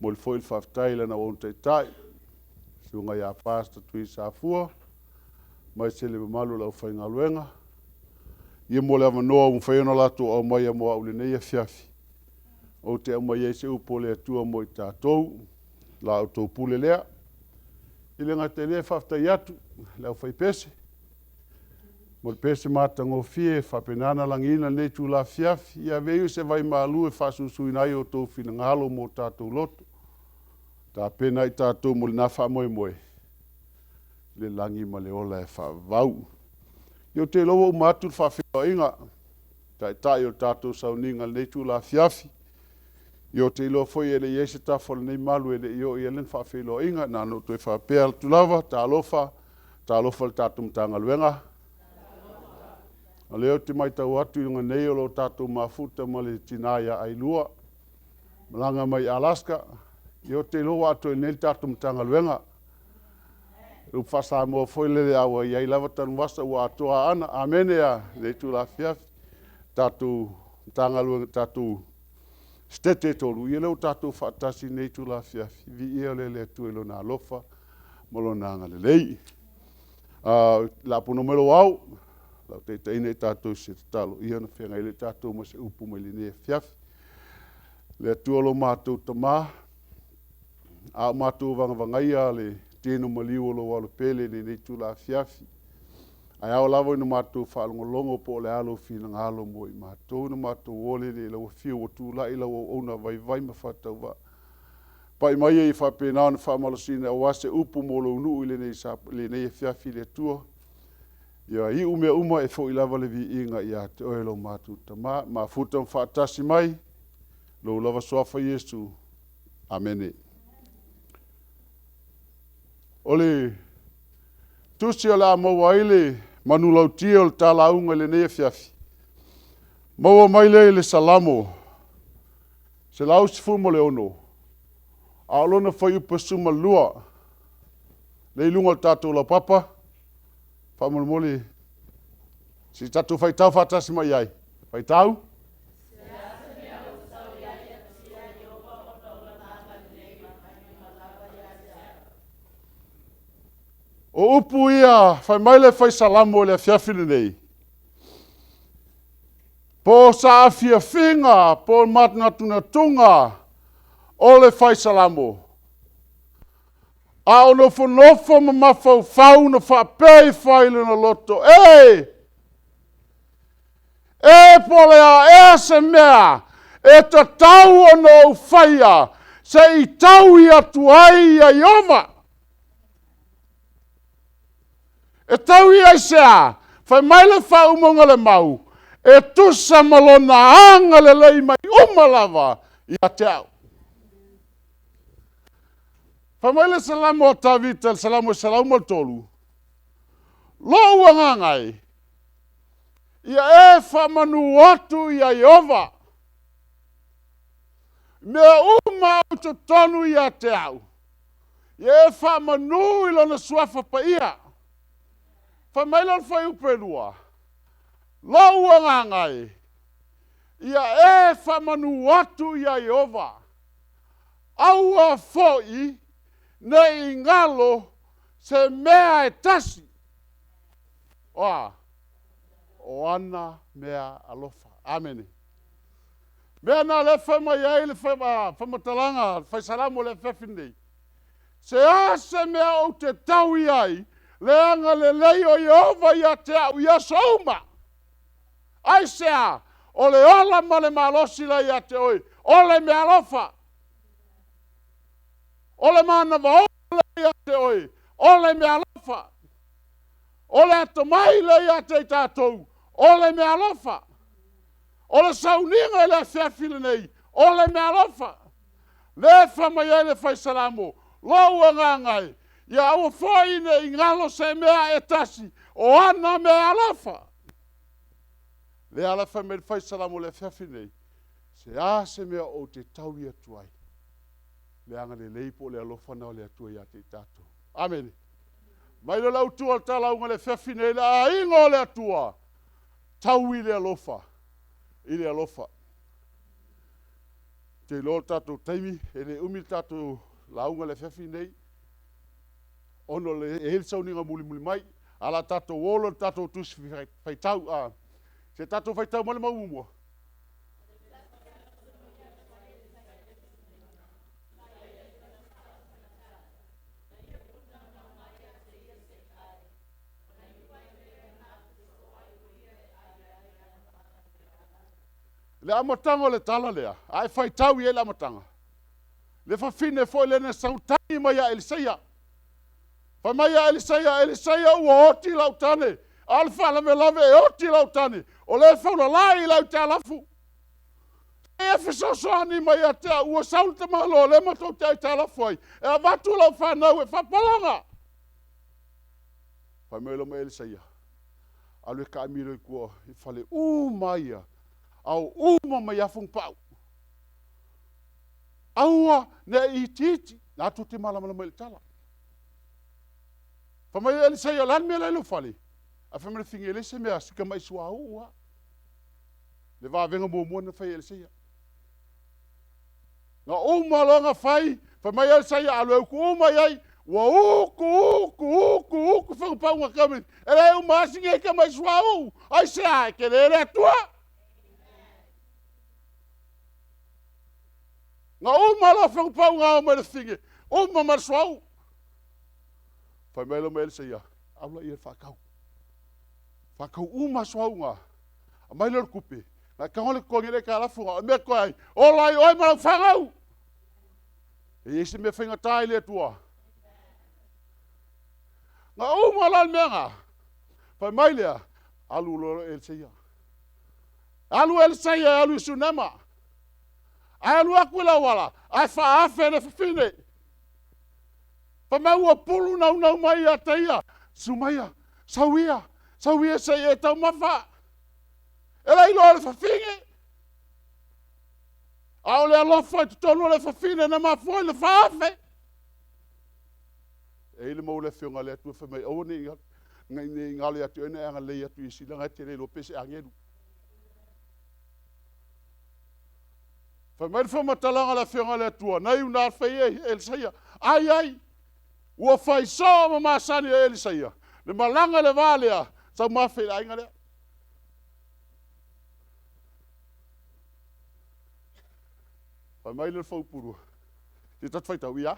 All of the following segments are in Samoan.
Momoli foi le faafetai i lana auauna taitai, le Susuga ia Pastor Tui Safua, aemaise le mamalu o le aufaigaluega, ia mo le avanoa ua mafai ona latou aumaia mo au i lenei afiafi, ou te aumaia ai se upu a le Atua mo i tatou, la outou pule lea. E le gata i lea, e faafetai atu i le aufaipese mo le pese matagofie e faapena ona lagiina i lenei itula afiafi. Ia avea ia o se vaimalu e faasusuina ai outou finagalo ma o tatou loto, tapena ai tatou mo lena faamoemoe i le lagi ma le ola e faavavau. Ia ou te iloa ua uma atu le faafeiloaiga a Taitai o le tatou sauniga i lenei itula afiafi. Ia ou te iloa foi e le i i ai se tafa o lenei malu e le i oo i ai lana faafeiloaiga. Na ona ou toe faapea atu lava, talofa, talofa i le tatou Matagaluega. O lea ou te matau atu i luga nei o lo o tatou mafuta ma le tina ia Ailua, malaga mai Alaska. Ia ou te iloa ua atoa i inei le tatou Matagaluega. O le upu faa-Samoa foi lele, a ua i ai lava tanuvasa ua atoa Aana. Amene a i lenei itula afiafi. Tatou Matagaluega, tatou Setete e 3, ia lea ua tatou faatasi i lenei itula afiafi. Viia lea o le Atua i Lona alofa ma Lona agalelei. O le a pona mai lou ao, o le a ou taitaiina i tatou i se tatalo, ia ona feagai ai lea o tatou ma se upu mai lenei afiafi. Le Atua lo matou Tama, a o matou vagavagaia le tino maliu o lou Alo pele i lenei itula afiafi, ae ao lava ina matou faalogologo po o le a lou finagalo mo i matou, ona matou ole lea i lau afio ua tulai lau auauna vaivai ma faatauvaa. Pai mai ia faapena ona faamalosina aua se upu mo lou nuu i lenei afiafi le Atua. Ia iu mea uma e foi lava le viiga ia te oe lo matou Tama. Mafuta ma faatasi mai lou lava suafa Iesu. Amene. O le tusi o le a maua ai le manulauti o le ta lauga i lenei afiafi, maua mai lea i le Salamo 116, a o lona fuaiupu e 12, lea e i luga o le tatou laupapa. Faamolemole, se i tatou faitau faatasi mai i ai. Faitau. O upu ia, fai mai le fai Salamo i le afiafi lenei, po o saafiafiga, po o manatunatuga o le fai Salamo, a o nofonofo ma mafaufau na faapea ifo ai i lona loto, E! E po o le a ea se mea e tatau ona ou faia se i taui atu ai ia Ieova. E taui aisea? Fai mai le faaumaga o le mau, e tusa ma lona agalelei mai uma lava ia te au. Fai mai le Salamo a Tavita, le Salamo e 103, Lou agaga e, ia e faamanu atu ia Ieova. Mea uma au i totonu ia te au, ia e faamanu i Lona Suafa Paia. Fai mai la o le fuaiupu e 2, Lou agaga e, ia e faamanu atu ia Ieova. Aua foi ne i galo se mea e tasi. O a? O ana mea alofa. Amene. Mea lena o lea e fai mai ai le faamatalaga a le fai Salamo i le afiafi lenei. Se a se mea ou te tau i ai le agalelei o Ieova ia te au i aso uma. Aisea? O le ola ma le malosi la ia te oe, o le meaalofa. O le manava ola lea ia te oe, o le meaalofa. O le atamai lea ia te i tatou, o le meaalofa. O le sauniga i le afiafi lenei, o le meaalofa. Lea e fai mai ai le fai Salamo, lou agaga e, ia aua foi ne i galo se mea e tasi o ana meaalofa. Lea la fai mai le fai Salamo i le afiafi lenei, se a se mea ou te taui atu ai, le agalelei po o le alofa lena o le Atua ia te i tatou. Amene. Mai le lautua o le talauga i le afiafi nei, le aiga o le Atua, taui le alofa i le alofa. te iloa o le tatou taimi, e le umi le tatou lauga i le afiafi lenei, ona e i ai le sauniga mulimuli mai. Ae o le a tatou o loa i le tatou Tusi Faitau. Se i tatou faitau mai le mau muamua. Le amataga o le tala lea, a e faitau i ai le amataga, le fafine foi lea na sau tagi mai ia Elisaia. Fai mai ia Elisaia, Elisaia ua oti lau tane, a o le faalavelave e oti lau tane, o lea e faulalae i le aitalafu. Se i e fesoasoani mai ia te au, ua sau le tamaloa o lea matou te aitalafu ai, e avatu i lau fanau e faapalaga. Fai mai loa Elisaia, alu e taamilo i tua i fale uma ia, ao uma mai lava fugupau. Aua ne i itiiti, na tou te malamalama i le tala. Fai mai Elisaia, o le a le mea la e i lou fale? Ae fai mai le fafine, e leai se mea, si tamai suauu lava. Le vavega muamua na fai e Elisaia. Na uma loa ona fai, fai mai Elisaia, alu e utu uma i ai, ua utu, utu, utu, utu fagupau na tau mai, e le uma lava si nei tamai suauu. Aisea? E tele le Atua. Na uma loa fagupau na ao mai le fafine, uma ma le suauu. Fai mai loa ma Elisaia, au laia e faatau. Faatau uma suauu na. Aumai lea o le tupe, na e tago le totogi le aitalafu na, o le mea e totoe ai, ola ai oe ma lau fanau. E i ai se mea faigata i le Atua. Na uma la le mea na, fai mai lea, alu loa Elisaia. Alu Elisaia e alu i Sunema. Ae alu atu i le auala, ae faaafe le fafine. Fai mai ua pulu naunau mai ia te ia. Susu maia, sau ia, sau ia se i e taumafa. E le iloa e le fafine. A o le alofa i totonu o le fafine na mafua ai le faaafe. E i ai le mau a le Afioga a le Atua fai mai, aua ne i galo ia te oe ona e agalelei atu i isi, leaga e te le iloa pe se agelu. Fai mai le faamatalaga a le Afioga a le Atua, na iuna fai e Elisaia, ai ai, ua fai soo ma masani e Elisaia le malaga i le va lea, sau ma afe i le aiga lea. Fai mai le faupulua, se tatou faitau ia.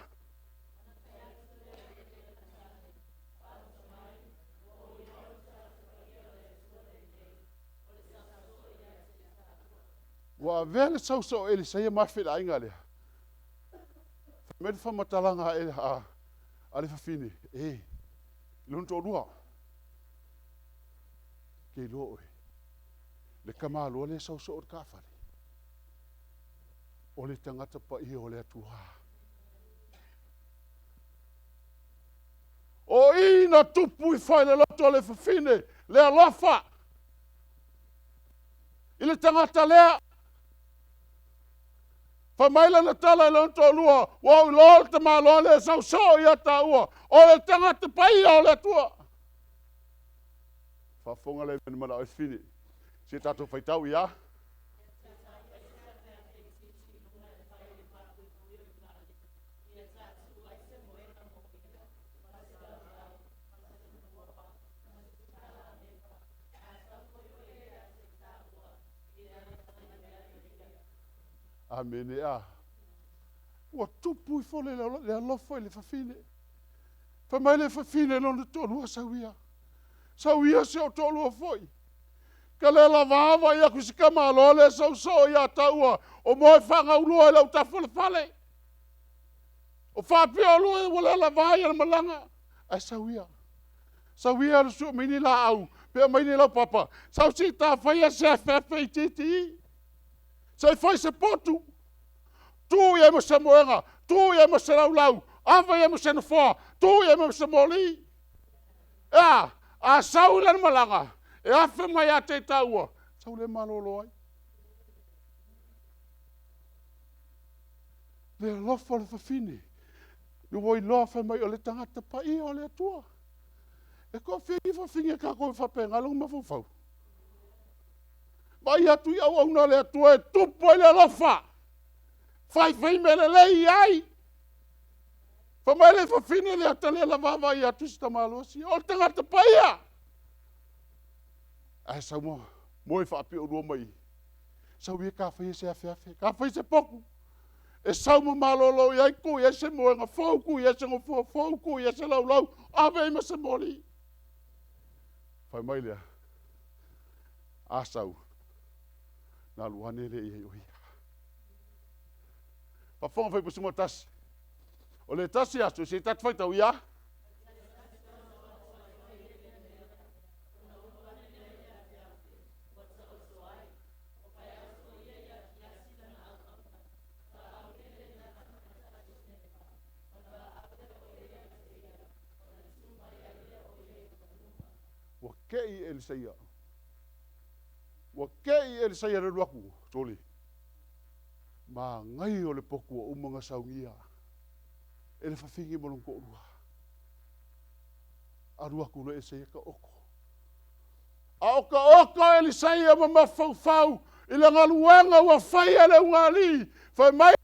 Ua avea le sausau o Elisaia ma afe i le aiga lea. Fai mai le faamatalaga a le fafine, e, i lona toalua. Ke iloa oe, le tamaloa lea e sausoo i le taafale, o le tagata paia o le Atua. O i na tupu ifo ai le loto o le fafine, le alofa i le tagata lea. Fai mai lana tala i lona toalua, ua ou iloa le tamaloa lea e sau soo ia taua, o le tagata paia o le Atua. Faafofoga lea i mea na manao ai fafine. Se tatou faitau ia. Amene a. Ua tupu ifo le alofa i le fafine. Fai mai le fafine lona toalua, sau ia. Sau ia si ou toalua foi. Ka le lava vaai atu i si tamaloa lea e sau soo ia taua o moe faagaulua i le autafa o le fale. O faapea loa ua le lava ia le malaga. Ae sau ia. Sau ia alu sue mai ni laau, pe aumai ni laupapa. Sau se i ta faia se afeafe itiiti i. Se i fai se potu. Tuu i ai ma se moega, tuu i ai ma se laulau, ave i ai ma se nofoa, tuu i ai ma se moli. E a? A sau i lana malaga, e afe mai ia te i taua, sau lea malolo ai. Le alofa o le fafine, ua iloa fai mai o le tagata paia o le Atua. E toafia fafine a tatou e faapena lona mafaufau? Vaai atu i auauna a le Atua e tupu ai le alofa. Faifai mea lelei i ai. Fai mai le fafine lea ta le vaavaai atu i si tamalosi. O le tagata paia. Ae sau ma moe faapio mai i. Sau ia ka faia se afeafe, ka faia se poku. E sau ma malolo i ai, tuu i ai se moega fou, tuu i ai se nofoa fou, tuu i ai se laulau, ave ai ma se moli. Fai mai lea, a sau, na alu ane lea i ai o ia. Faafofoga fai ma tasi. O le tasi aso, se i tatou faitau ia. Ua kei Elisaia. Ua kei Elisaia le alu atu, sole. Manaia o le potu ua uma ona saunia e le fafine ma lona toalua. Alu atu loa Elisaia taoto. A o taoto Elisaia ma mafaufau i le galuega ua faia e le ulugalii. Fai mai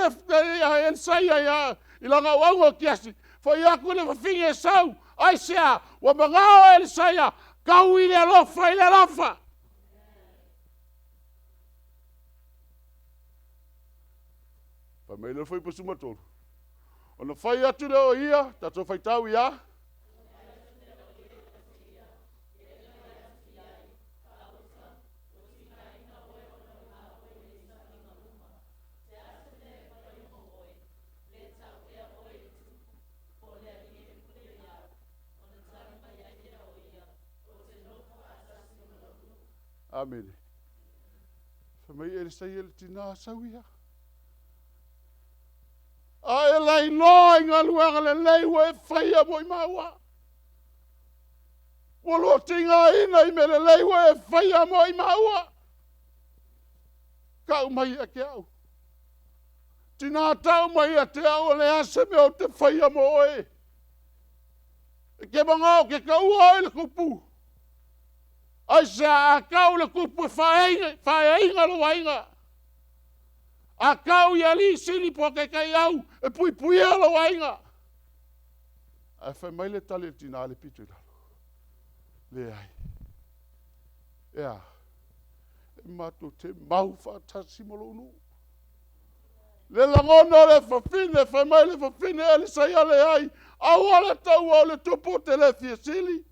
Elisaia ia i lana auauna o Kiasi, fai atu i le fafine e sau, aisea? Ua manao Elisaia, taui le alofa i le alofa. Fai mai le fuaiupu 13. Ona fai atu lea o ia, tatou faitau ia. Amene. Fai mai Elisaia i le tina, sau ia. A e lailoa i galuega lelei ua e faia mo i maua. Ua lua tigaina i mea lelei ua e faia mo i maua. Tau mai ia te au. Tina tau mai ia te au o le a se mea ou te faia mo oe. E te manao ke taua oe i le tupu. Aisea a tau le tupu e faaeaina lou aiga. A tau i alii sili po o taitaiau e puipuia lou aiga. Ae fai mai le tali a le tina le pito i lalo. Leai. E a? E matou te mau faatasi ma lou nuu. Le lagona o le fafine, fai mai le fafine Elisaia leai, aua le taua o le tupu ou te le fia sili.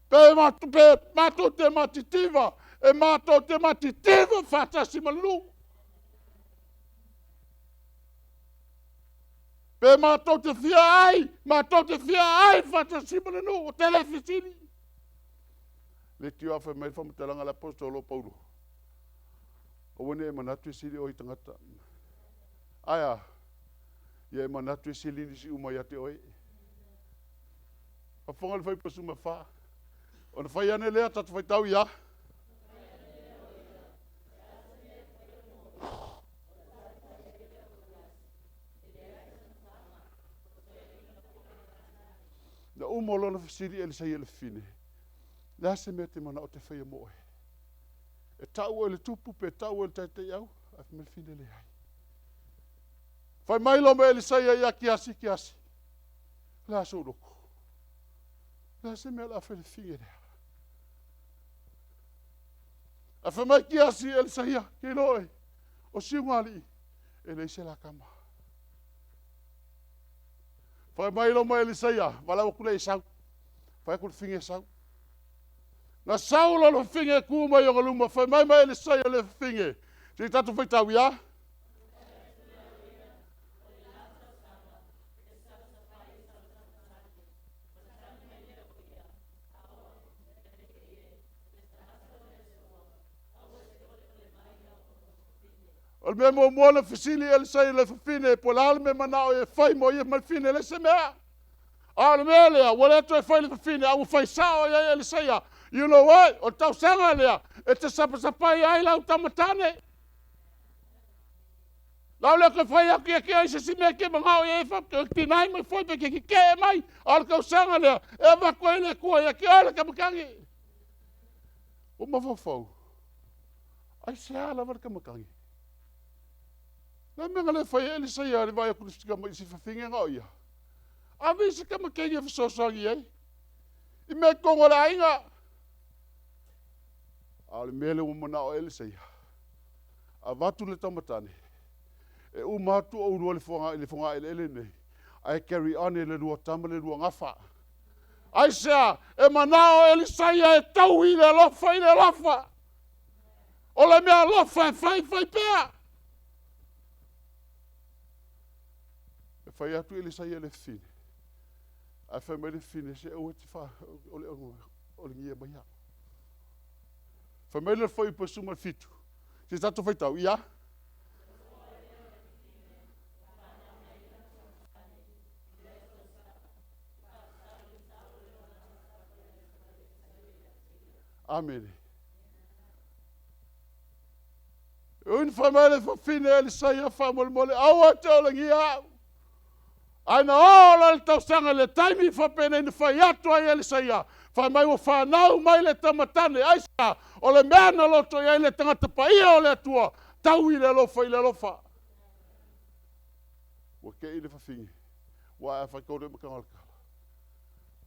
Pe matou te matitiva, e matou te matitiva faatasi ma le nuu. Pe matou te fia ai, matou te fia ai faatasi ma le nuu, ou te le fia sili. Le tio a fai mai le faamatalaga a le aposetolo o Paulo. Aua ne i e manatu e sili oe i tagata. Ae a? Ia e manatu e sili nisi uma ia te oe. Faafofoga le fuaiupu 14. Ona fai ane lea, tatou faitau ia. Na uma o lona fesili Elisaia i le fafine, le a se mea e te manao ou te faia mo oe? E tau oe i le tupu pe tau oe i le taitaiau? Ae fai mai le fafine, leai. Fai mai loa ma Elisaia ia Kiasi, Kiasi, o le a sou loto? O le a se mea o le a fai i le fafine lea? Ae fai mai Kiasi i Elisaia, ke iloa oe, o si ulugalii, e leai se la tama. Fai mai loa ma Elisaia, valaau atu lea e sau. Fai atu le fafine e sau. Na sau loa le fafine e tu mai ona luma, fai mai ma Elisaia le fafine, se i tatou faitau ia. O le mea muamua na fesili Elisaia i le fafine, po o le a le mea e manao e fai mo ia ma le fafine, e leai se mea. A o le mea lea, ua le toe fai i le fafine, a ua fai sao i ai Elisaia. You know what? O le tausaga lea, e te sapasapai ai lau tama tane. Lau le toe fai atu ia te oe se isi mea e te manao i ai, e tinai mai foi pe te tetee mai. A o le tausaga lea, e avatu ai le Atua ia te oe le tama tane. Ua mafaufau, aisea lava le tama tane? Le a mea na le fai ai Elisaia i le vaai atu i si fafine na o ia? Ave i se tamateine e fesoasoani ai i mea i totonu o le aiga. A o le mea lea ua manao ai Elisaia, avatu le tamatane, e uma atu oulua i le fogaeleele lenei, ae carry on e le lua tama le lua gafa. Aisea? E manao Elisaia e taui le alofa i le alofa. O le mea alofa e fai, fai pea. E fai atu Elisaia i le fafine, ae fai mai le fafine, se aua e te fa, o le olegia mai au. Fai mai le fuaiupu e 17, se tatou faitau, ia. Amene. E ui ina fai mai le fafine Elisaia, faamolemole, aua e te olegia au. Ae na oo loa le tausaga i le taimi faapenei na fai atu ai Elisaia, fai mai ua fanau mai le tamatane. Aisea? O le mea na loto i ai le tagata paia o le Atua, tau i le alofa i le alofa. Ua te i le fafine, ua ae faitau le amataga o le tala.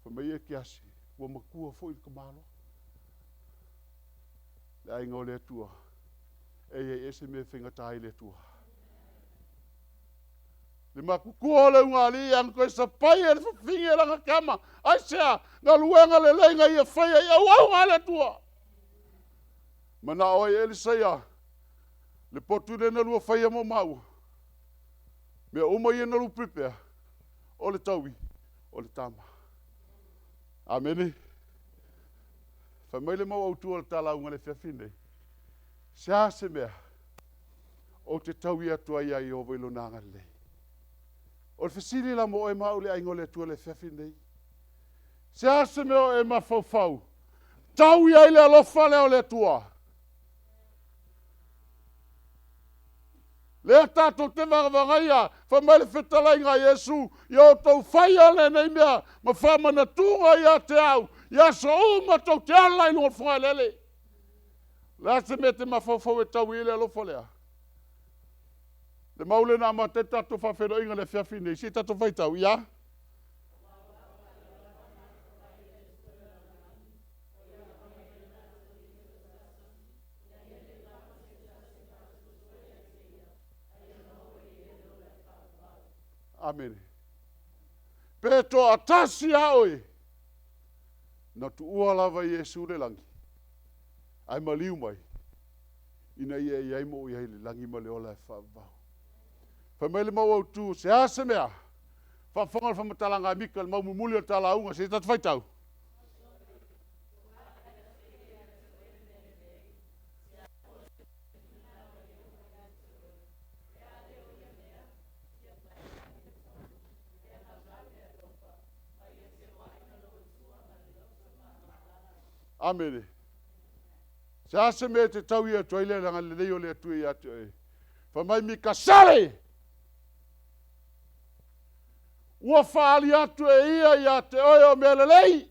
Fai mai e Kiasi, ua matua foi le tamaloa. Le aiga o le Atua, e i ai ea se mea e faigata ai le Atua? Le matutua o le ulugalii a na toe sapai e le fafine lana tama. Aisea? Galuega lelei na ia faia i auauna a le Atua. Manao ai Elisaia, le potu lea na lua faia mo maua. Mea uma ia na lua prepare, o le taui, o le tama. Amene. Fai mai le mau autu o le talauga i le afiafi lenei, se a se mea ou te taui atu ai ia Ieova i Lona agalelei. O le fesili la mo oe ma au le aiga o le Atua i le afiafi lenei, se a se mea o e mafaufau, taui ai le alofa lea o le Atua. Lea tatou te vagavagaia, fai mai le fetalaiga a Iesu, ia outou faia lenei mea ma faamanatuga ia te au i aso uma tou te ola i luga o le fogaeleele. O le a se mea e te mafaufau e tau i ai le alofa lea? Le mau lea na amata ai le tatou faafeiloaiga i le afiafi nei, se i tatou faitau, ia. Amene. Pe toatasi lava oe, na tuua lava Iesu le lagi, ae maliu mai, ina ia i ai ma ou i ai i le lagi ma le ola e faavavau. Fai mai le mau autu, se a se mea, faafofoga le faamatalaga a Mika, le mau mumuli o le talauga, se i tatou faitau. Amene. Se a se mea e te taui atu ai le agalelei o le Atua ia te oe. Fai mai Mika, sale! Ua faaali atu e ia ia te oe o mea lelei.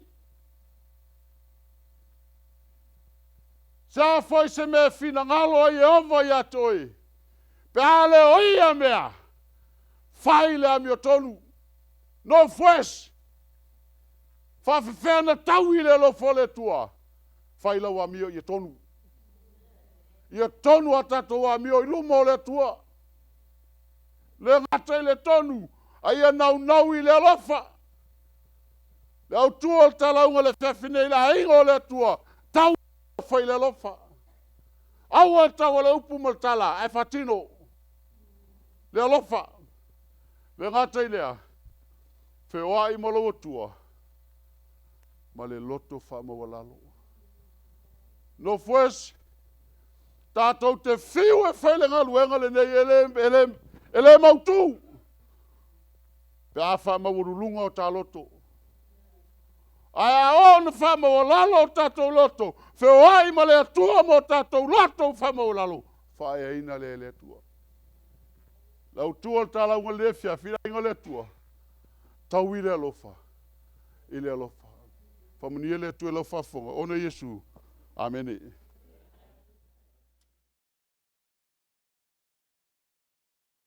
Se a foi se mea e finagalo ai Ieova ia te oe, pe a le o ia mea, fai le amiotonu. No fues! Faafefea na taui le alofa o le Atua? Fai lau amio ia tonu. Ia tonu a tatou amio i luma o le Atua. Le gata i le tonu, a ia naunau i le alofa. Le autu o le talauga i le afiafi nei i le aiga o le Atua, tau fai le alofa. Aua le tau o le upu ma le tala, ae faatino le alofa. Le gata i lea, feoai ma lou Atua ma le loto faamaualalo. Nofoesi, tatou te fiu e fai le galuega lenei e le, e le, e le mautu pe a faamaualuluga o ta loto. Ae a oo ina faamaualalo o tatou loto, feoai ma le Atua ma o tatou loto faamaualalo, faaeaina lea e le Atua. Le autu o le talauga i lenei afiafi, le aiga o le Atua, taui le alofa i le alofa. Faamanuia le Atua i lau faafofoga, ona Iesu. Amene.